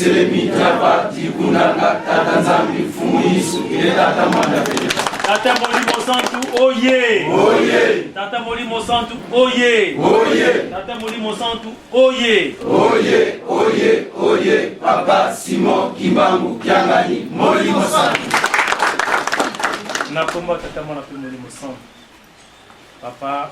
Yelusalemi Java Dikundanga Tata Nzambi Mfumu Yesu ile Tata Mwana pe. Tata Molimo Santu oye! Oye! Tata Molimo Santu oye! Oye! Tata Molimo Santu oye! Oye! Oye! Oye! Papa Simon Kimbangu Kiangani Molimo Santu. Na kombo ya Tata Mwana pe Molimo Santu. Papa,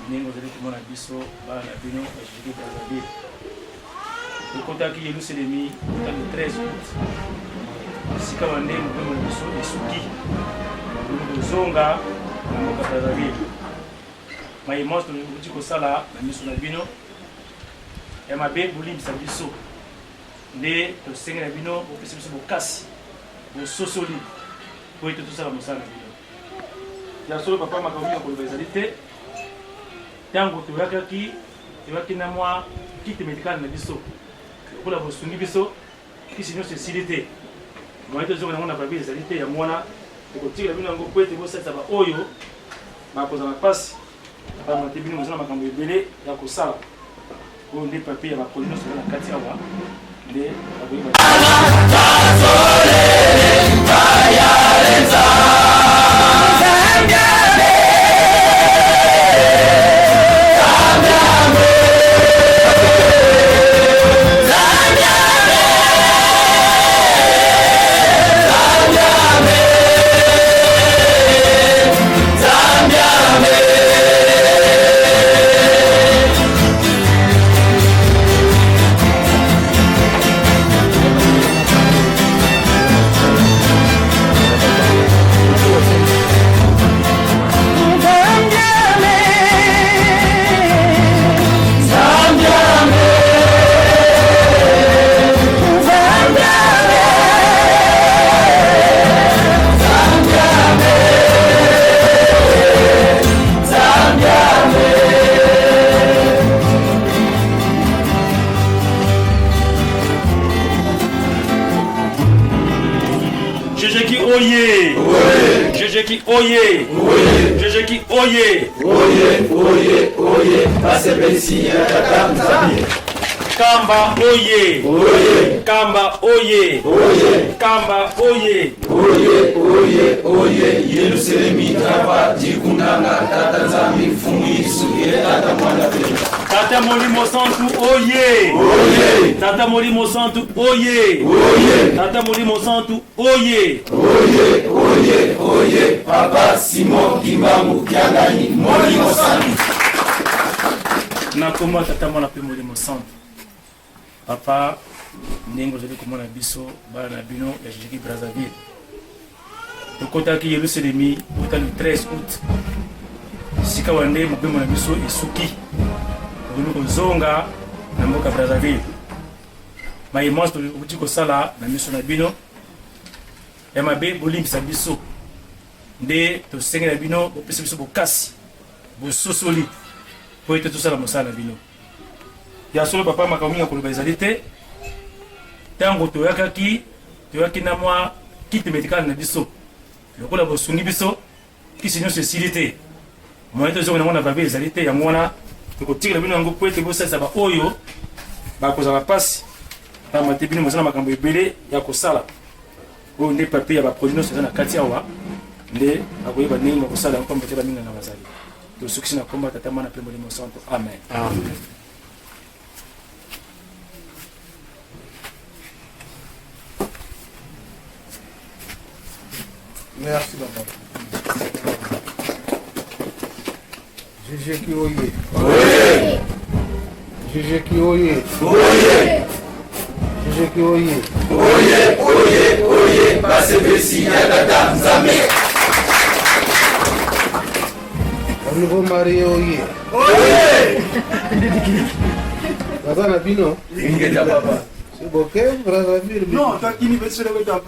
ndenge ozali komona biso bana na bino ya Jésus Brazzaville, tokotaki Yelusalemi kota le 13 août. Sika bande mobembo na biso esuki, tokomi kozonga na mboka Brazzaville. Maye manso tokoki kosala na miso na bino ya mabe, bolimbisa biso nde tosengi na bino bopesa biso bokasi, bososoli po ete tosala mosala na bino. Ya solo papa, makambo mingi ya koloba ezali te. Ntango toyakaki, toyaki na mwa kit medical na biso. Lokola bosungi biso, kisi nyonso esili te. Moyen tozonga yango na papier ezali te, yango wana tokotikela bino yango po ete bosalisa baoyo bakozala mpasi, pamba te bino boza na makambo ebele ya kosala. Oyo nde papier ya ba produits nyonso eza na kati awa nde bakoyeba. Jejeki oye! Jejeki oye! Jejeki oye! Oye, oye, oye, basepelisi ya Tata Nzambe. Kamba oye! Oye! Kamba oye! Oye! Kamba oye! Oye, oye, oye, Yelusalemi Java Dikundanga Tata Nzambi Mfumu Yesu ye Tata Mwana pe. Tata Molimo Santu oye! Oye! Tata Molimo Santu oye! Oye! Tata Molimo Santu oye! Oye, oye, oye, Papa Simon Kimbangu Kiangani Molimo Santu. Na kombo ya Tata Mwana pe Molimo Santu. Papa, ndenge ozali komona biso bana na bino ya Jésus Brazzaville, tokotaki Yelusalemi kota le 13 août. Sika wana nde mobembo na biso esuki, tokomi kozonga na mboka Brazzaville. Maye manso tokoki kosala na miso na bino ya mabe, bolimbisa biso nde tosengi na bino bopesa biso bokasi, bososoli po ete tosala mosala na bino. Ya solo papa, makambo mingi ya koloba ezali te. Ntango toyakaki, toyaki na mwa kit medical na biso. Lokola bosungi biso, kisi nyonso esili te. Moyen tozonga yango na papier ezali te, yango wana tokotikela bino yango po ete bosalisa baoyo bakozala mpasi, pamba te bino boza na makambo ebele ya kosala. Oyo nde papier ya ba produits nyonso eza na kati awa, nde bakoyeba ndenge bakosala yango, pamba te baminganga bazali. Tosukisi na kombo ya Tata, Mwana mpe Molimo Santo. Amen. Amen. Merci papa. GG oye. Oye. GG oye. Oye. GG oye. Oye, oye, oye, basepesi ya Tata Nzambe. Ba nouveau marié oye. Oye. Baza na bino? Ingeta papa. C'est boke Brazzaville. Non, toi qui n'y veux pas le temps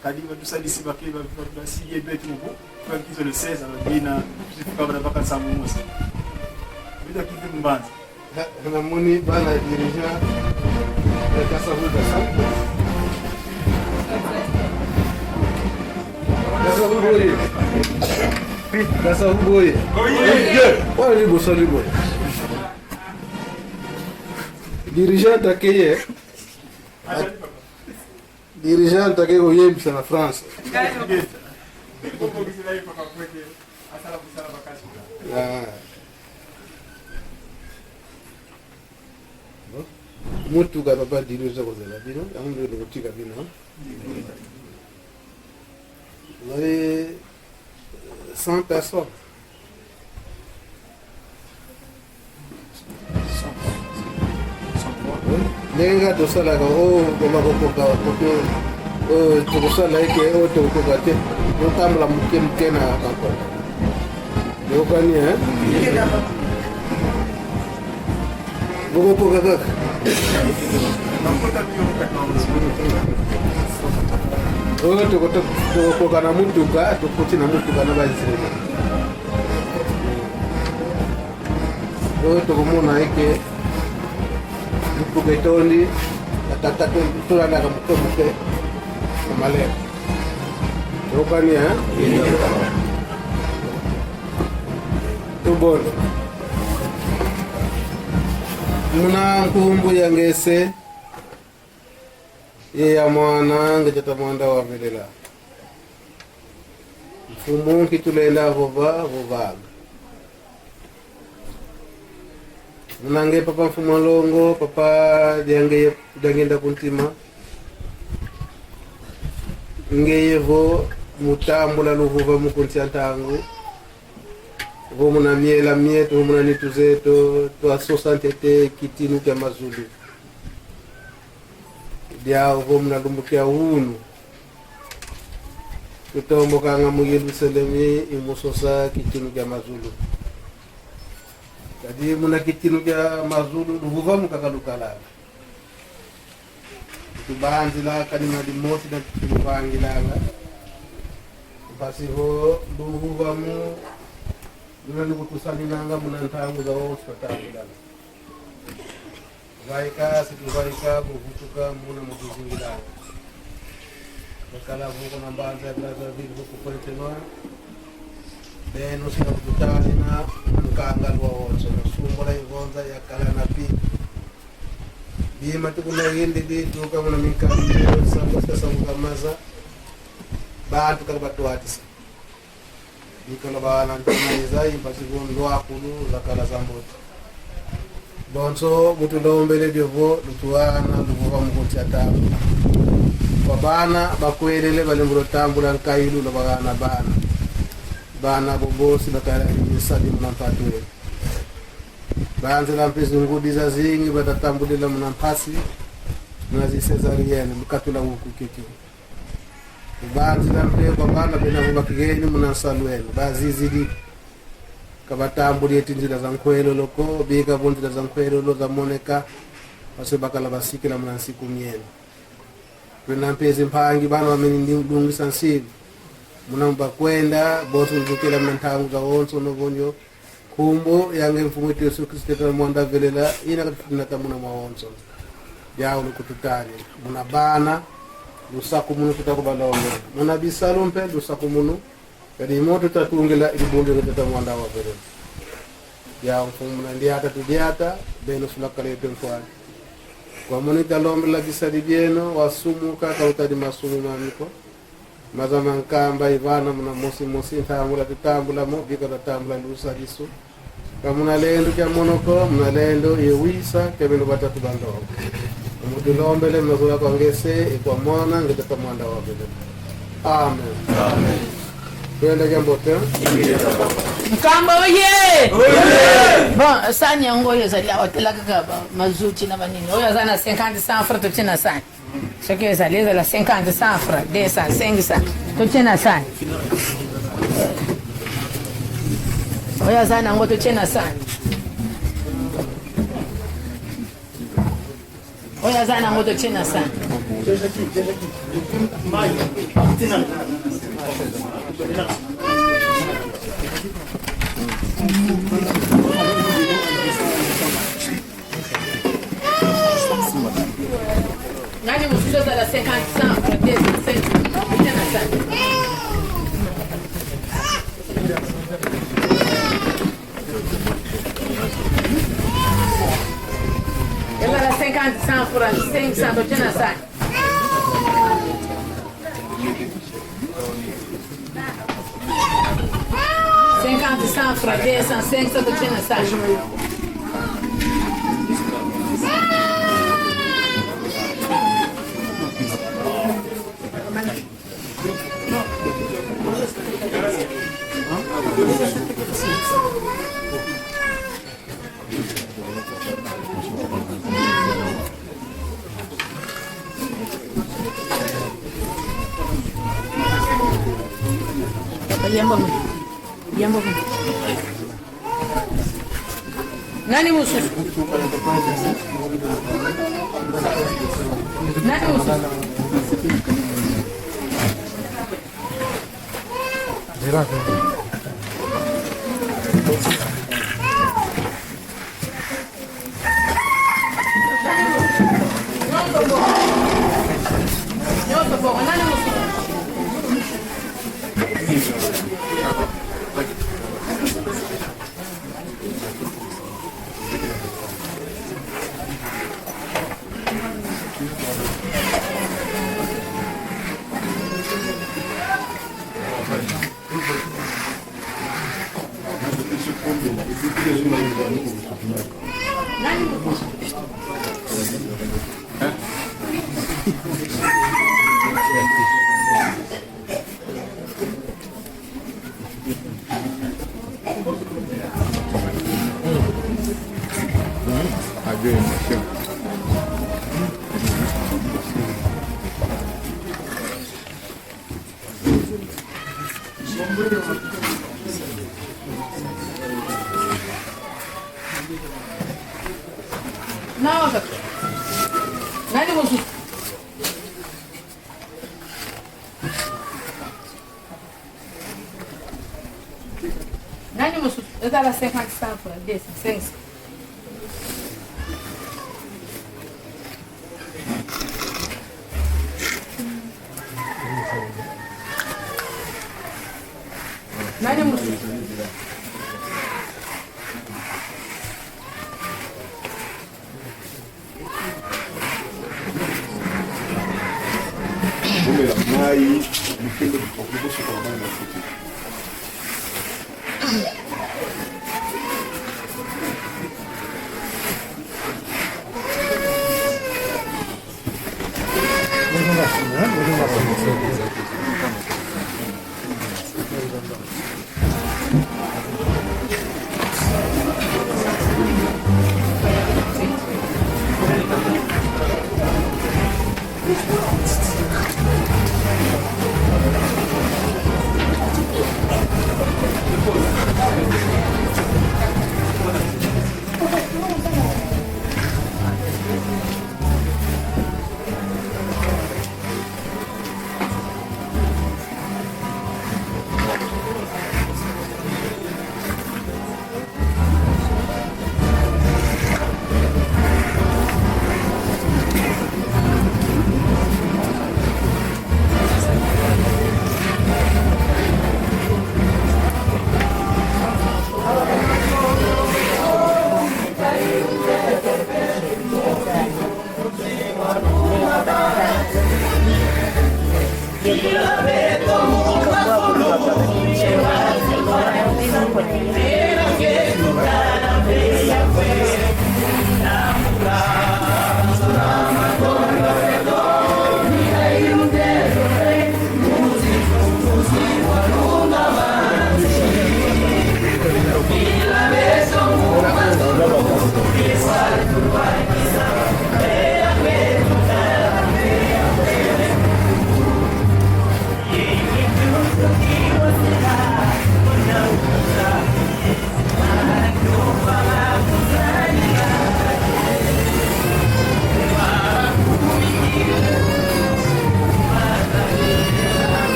kadi batusalisi bake basiye betu muku twakizo le 16 ababina tufikabana bakansangu musa betu akive mbanza. Namoni bana dirigeant ya Kasavubu. Kasavubu oye. Kasavubu oye. Oyo liboso liboye. Dirigeant akeye. Dirigeant ake koyebisa na France. Ah. Motuka papa diri oza kozela bino yango nde tokotika bino. Vous avez 100 personnes. Ndenge kaka tosalaka oyo koma kokoka kote oyo tokosala eke oyo tokokoka te, totambola moke moke na bankoko yokani bokokoka kaka oyo tokokoka na motuka, tokoti na motuka na bainstrument oyo tokomona eke motuka etondi batata, tolandaka moke moke na malere tokani tobona muna nkumbu ya ngese ye ya mwana ngecata mwanda wavelela mfumu nkitulela vova vovaga munange papa mfumu alongo papa diange diangenda kuntima ngeyevo mutambula luvuva mukuntia ntangu vo muna miela mieto vo muna nitu zeto twa sosantete kitinu kya mazulu diao vo muna lumbukia unu tutombokanga mu Yerusalemi imusosa kitinu kya mazulu kadi muna kitinu kya mazulu luvuva mukakalukalala tubanzila kanima limosi na tulubangilanga basiho luvuvamu luna nikutusalinanga muna ntangu za wonse twatambulana vaika situvaika muvutuka muna mutuzingilanga bakala vuko na mbanza ya Brazzaville vuku Pointe Noire beno sina kututalina mukanga lwa wonse nasumbula ivonza yakala na pi bima tukunoyindi bituka muna mikambi sambo maza bantu kala batuatisa bikala bana ntumaiza impasivo ndwakulu zakala zamboti bonso mutulombele byovo lutuwana luvuva mukutia tambu kwa bana bakwelele balimbulo tambula nkailu lo bagana bana bana bobosi bakala misali muna mpatuwe banzela mpezi ngudi za zingi batatambulila muna mpasi muna zisezariene mukatula wukukeke banzela mpe kwa bana bena bakigeni muna nsalu bazizidi kabatambulie tinzila za nkhwelo loko bika bonzila za nkhwelo lo zamoneka base bakala basikila muna nsiku myeno twena mpezi mphangi bana bamene ndungisa nsiku muna bakwenda bonso nzukila muna nthangu za wonso novonyo khumbo yange mfumu wetu Yesu Kristu teta mwanda velela ina katufunata muna mwa wonso yawo lukututali muna bana lusaku munu tutakubalonge muna bisalu mpe lusaku munu kadi moto tatungila ilibunge teta mwanda wa velela yawo mfumu muna ndiata tudiata beno sulakale mfwani kwa monita lombela bisali bieno wasumuka kautadi masumu mamiko mazama nkamba ivana muna mosi mosi ntambula tutambula mo bika tatambula lusalisu kamuna lendo kya monoko muna lendo yewisa kebeno batatu bandongo umutulombele mnazola kwa ngese ikwa mwana ngetata mwanda wa vele amen. Amen. Twende jambote. Nkamba oye! Bon, sani yango oyo ezali awa tela kaka mazuti na banini oyo aza na 50 100 francs, totie na sani. Soki ezali ezala 50 100 francs, 200 500, totie na sani. Oyo aza nango, totie na sani. Oyo aza nango, totie na sani. Nani mosusu azala 50 100 francs, 200 500, totie na sani. Ezala 50. 50 100 francs 500 totie na sani. 50 100 francs 200 500 totie na sani. Yambo. Nani mosusu? Nani mosusu? Nyonso bongo. Nyonso bongo. Nani mosusu? Nani mosusu? Na kaka. Nani mosusu? Nani mosusu? Ezala 50 100 francs, 200, 500. Nani mosusu? Bomela mai mokende bosokola mai na futi.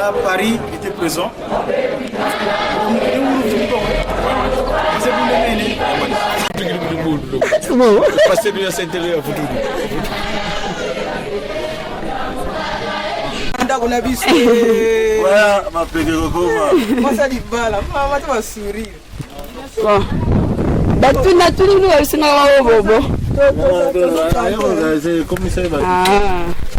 À Paris était présent. Ndako na biso. Mwasa libala mama to basourire. Bon. Batuna tuni bino babisengaka bango bobo. Ah.